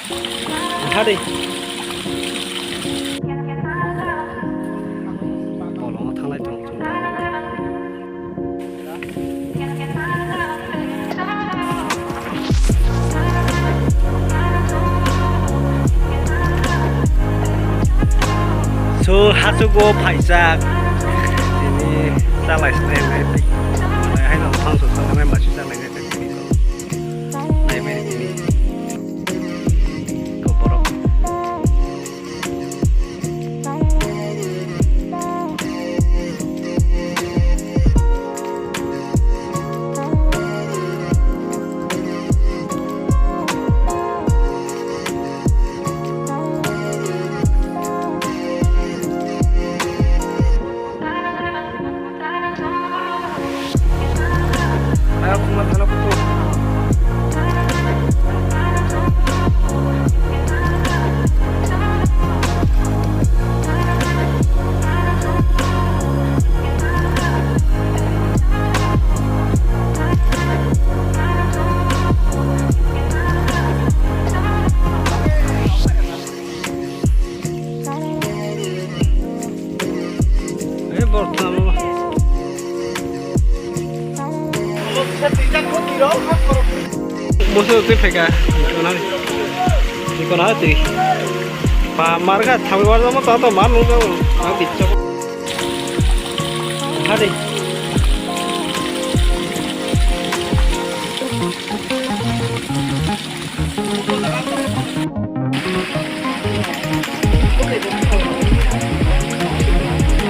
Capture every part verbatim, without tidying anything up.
Hadi. Bolongo thanglai tong. So, hasugo phaijak. Tini chalai sinai nai. Haino phang sok sok nai masu chalai nai. Nai mai tini. Ko borok. Eh, bor tamo. Boso twi phaika. Iko na twi. Pa marga thawi warja mo ta to mar nung jago. Ang bichok. Hadi.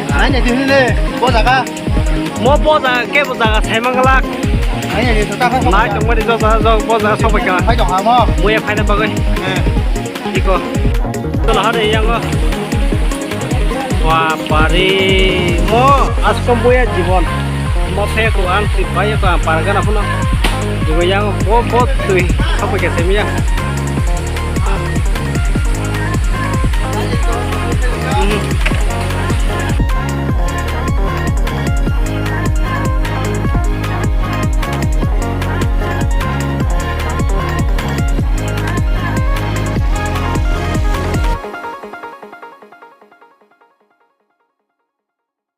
Naina di hwnle, bo jaga. Mo bo jaga, ke bo jaga, sai manglak. Naina di, ta kha. Nai tongmani jo jaga, jo bo jaga, sok bai kha. Hai tong ha mo. Bo ya phaina bagwi. Eh. Iko. Tola hade yango. Wa pari. Mo askom boya jibon. Mo phe ko ang si bai ko ang pargana phuno. Iko yango bo bo twi. Sok bai kha semiya.